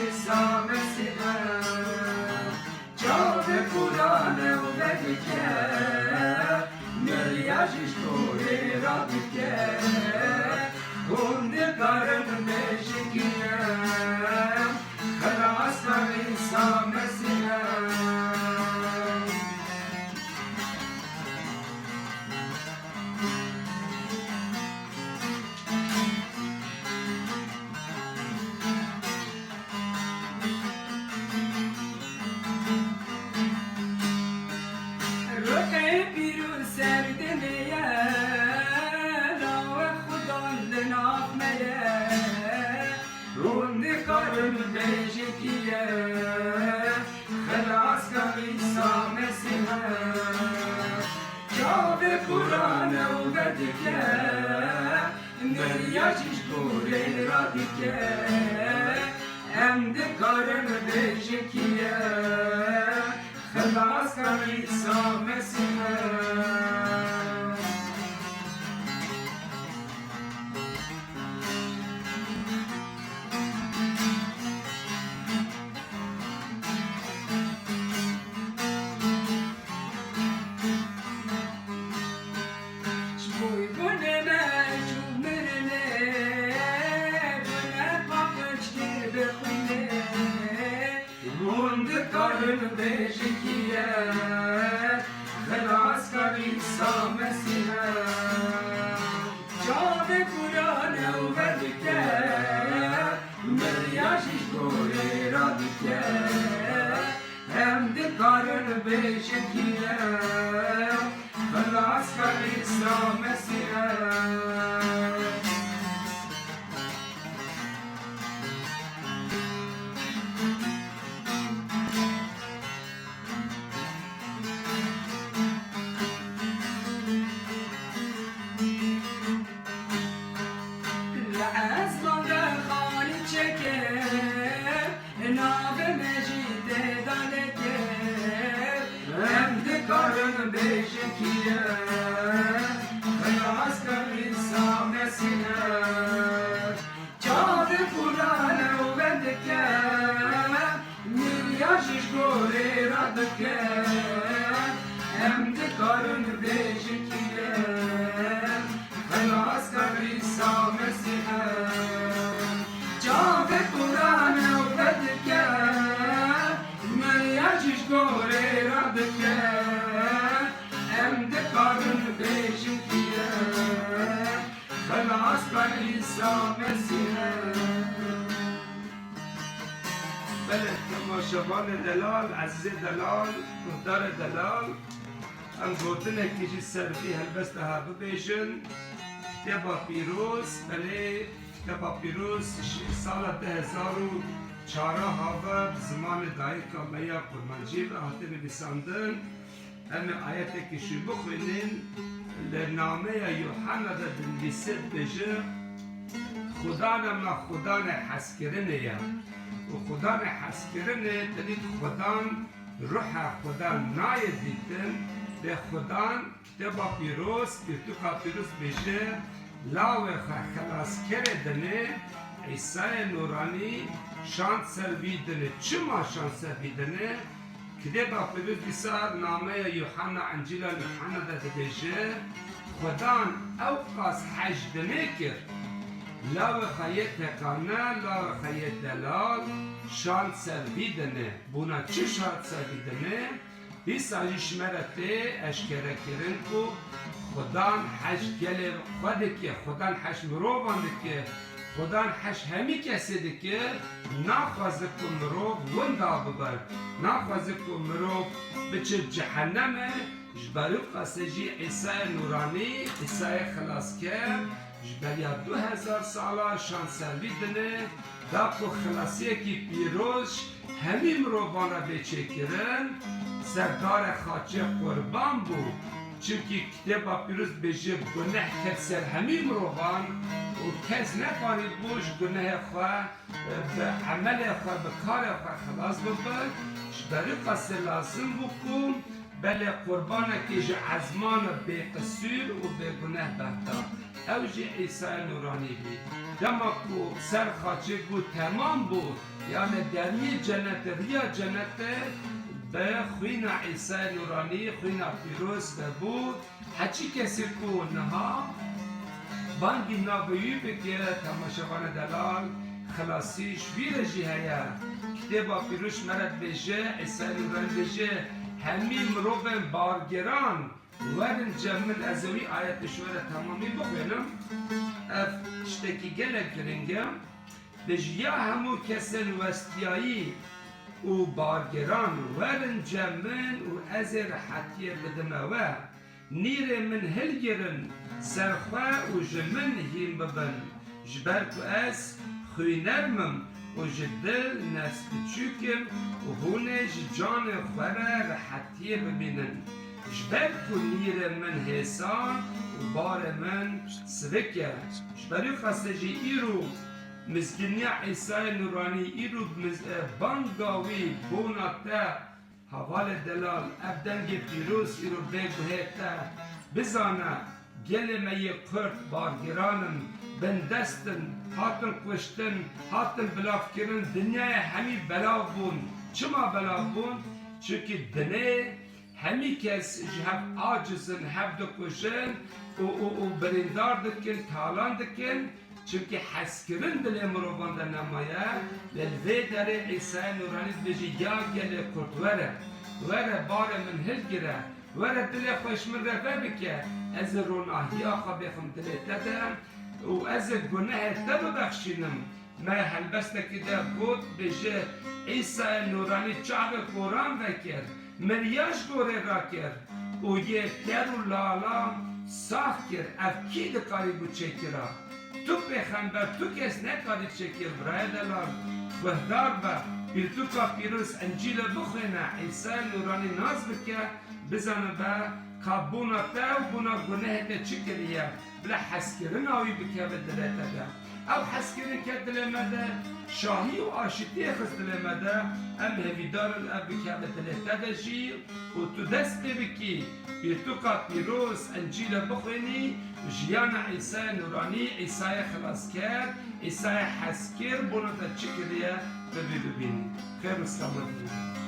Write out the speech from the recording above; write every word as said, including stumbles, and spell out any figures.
Îsa Mesîh e, çavê Qur'an e û vedike, meriya jî ji gorê radike. Hûn dikarin bêjin kî ye, Xelaskar Îsa Mesîh e. Ruhê pîroz ser dinê ye, lawê Xudan li nav me ye. Hûn dikarin bêjin kî ye, Xelaskar Îsa Mesîh e. Çavê Qur'an e û vedike, meriya jî ji gorê radike. Em dikarin bêjin kî ye, Xelaskar Îsa Mesîh e. Ji bo gunê me û mirinê, guneh paqij kir bi xwînê. Hûn dikarin bêjin kî ye, Xelaskar Îsa Mesîh e. Çavê Qur'an e û vedike, meriya jî ji gorê radike. Em dikarin bêjin kî ye, Xelaskar Îsa Mesîh e. Li ezman de xalî çeke, navê me jî tê de leke. Em dikarin bêjin kî ye, Xelaskar Îsa Mesîh e. Çavê Qur'an e û vedike, meriya jî ji gorê radike. Em dikarin bêjin kî ye, Xelaskar Îsa Mesîh e. Çavê Qur'an e û vedike, meriya jî ji gorê radike. Em dikarin bêjin kî ye, Xelaskar Îsa Mesîh e. Belê, temaşevanê delal, ezîzê delal, guhdarê delal, em gotinekî jî ser vî helbesta ha bibêjin. Kitêba Pîroz, belê, Kitêba Pîroz ji sala du hezar û çar a have bi zimanê dayika me ya kurmancî ve hate nivîsandin. Em ê ayetekî jî bixwînin. Li nameya Yuhanna de dinivîse, dibêje, Xudan hema Xudanê hezkirinê ye. Û Xudanê hezkirinê, tenê Xudan, ruha Xudan nayê dîtin, lê Xudan, Kitêba Pîroz, Pirtûka Pîroz dibêje, lawê xwe xelaskerê dinê, Îsayê Nûranî şand ser vî dinê. Çima şand ser vî dinê? Kitêba Pîroz dîsa nameya Yuhanna, Encîla Yuhanna de dibêje, Xudan ewqas hej dinê kir, lawê xwe yê tekane, lawê xwe yê delal şand ser vî dinê. Bona çi şand ser vî dinê? Dîsa jî ji me re tê eşkerekirin ku Xudan hej gelê xwe dike, Xudan hej mirovan dike, Xudan hej hemî kesê dike, naxwaze ku mirov winda bibe, naxwaze ku mirov biçe cehennemê, ji ber wî qasê jî Îsayê Nûranî, Îsayê Xilasker, ji beriya du hezar sala şand ser vî dinê, da ku xilasiyekî pîroz hemî mirovan re bê çêkirin, ser darê xaçê qurban bû. Çimkî Kitêba Pîroz dibêje, guneh ket ser hemî mirovan û kes nekarîbû ji gunehê xwe, bi emelê xwe, bi karê xwe xilas bibe. Ji ber wî qasê lazim bû ku belê qurbanekî ji ezmana bêqisûr û bêguneh behda. Ew jî Îsayê Nûranî bî. Dema ku ser xaçê bû, temam bû, yani deriyê cenetê, riya cenetê bi xwîna Îsayê Nûranî, xwîna pîroz vebû. Heçî kesê ku niha bangî navê wî bike, temaşevanê delal, xilasî ji wî re jî heye. Kitêba pîroz ji me re dibêje, Îsayê Nûranî dibêje, hemî mirovên bargiran, werin cem min, ez ê wî ayetê ji we re temamî bixwînim. Ev tiştekî gelek giring e. Dibêje, ya hemû kesên westiyayî û bargiran, werin cem min û ez ê rehetiyê bidime we. Nîrê min hilgirin ser xwe û ji min hîn bibin. Ji ber ku ez xwînerm im û ji dil nefsbiçûk im û hûn ê ji canê xwe re rehetiyê bibînin. Ji ber ku nîrê min hêsan û barê min sivik e. Ji ber wî qasê jî îro mizgîniya Îsayê Nûranî, îro miz-, e, banga wî bona te, hevalê delal, ev dengê pîroz îro bê guhê te. Bizane, gelê me yê Kurd bargiran in, bindest in, hatin kuştin, hatin bilavkirin, dinyayê hemî belav bûn. Çima belav bûn? Çimkî dinê hemî kes ji hev aciz in, hev dikujin û, û, û birîndar dikin, talan dikin. Çimkî hezkirin dilê mirovan de nemaye, lê li vê derê Îsayê Nûranî dibêje, ya gelê Kurd, were, were barê min hilgire, were dilê xwe ji min re vebike, ez ê ronahiya xwe bêxim dilê te de û ez ê gunehê te bibexşînim. Me helbestekî de got, dibêje, Îsayê Nûranî çavê koran vekir, miriya ji gorê rakir û yê ker û lala sax kir. Ev kî dikarîbû çêkira? Tu pêxember, tu kes nekarî çêkir, birayê delal. Guhdar be, pirtûka pîroz Încîle bixwêne, Îsayê Nûranî nas bike, bizane be, ka bona te û bona gunehê te çi kiriye. Bila hezkirina wî bikeve dilê te de. Ew hezkirin ket dilê me de, şahî û aşitiyê xist dilê me de, em hêvîdar in ev bikeve dilê te de jî û tu dest pê bikî, pirtûka pîroz, Încîle bixwînî, jiyana Îsayê Nûranî, Îsayê Xilasker, Îsayê hezkir bona te çi kiriye, tu bî bibînî. Xêr û selamet bibînî.